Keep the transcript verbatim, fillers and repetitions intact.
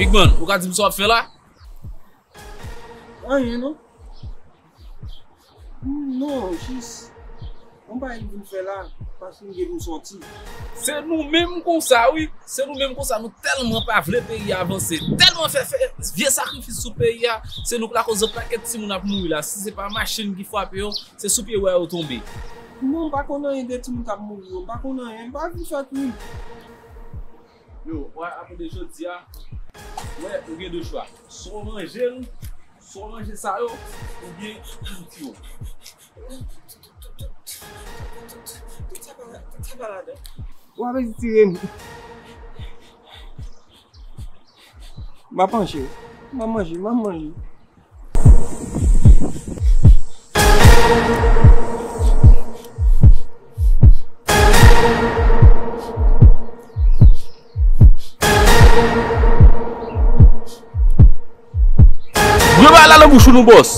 Bon, ou ka di m sa w ap fè la? Anyen non. Non, jis yon bagay m vin fè la, paske m gen pou m sòti. Se nou menm konsa wi, se nou menm konsa, nou tèlman pa vle peyi a avanse, tèlman fè, fè vye sakrifis sou peyi a, se nou k lakòz yon pakèt timoun ap mouri la, si se pa machin ki frape yo, se sou pye bwa yo tonbe. Non, m pa konn anyen de timoun k ap mouri yo, m pa konn anyen, m pa vin fè krim. Yo, wè, apre de jodi a, wè, ou gen de chwa. Swa w manje l, swa w manje sa yo, oubyen ou tiye w. Tout sa pa, tout sa pa ladan. W ap ezite tire m. M ap manje. M ap manje, m ap manje. Bwè bagay la nan bouch ou nou, bòs.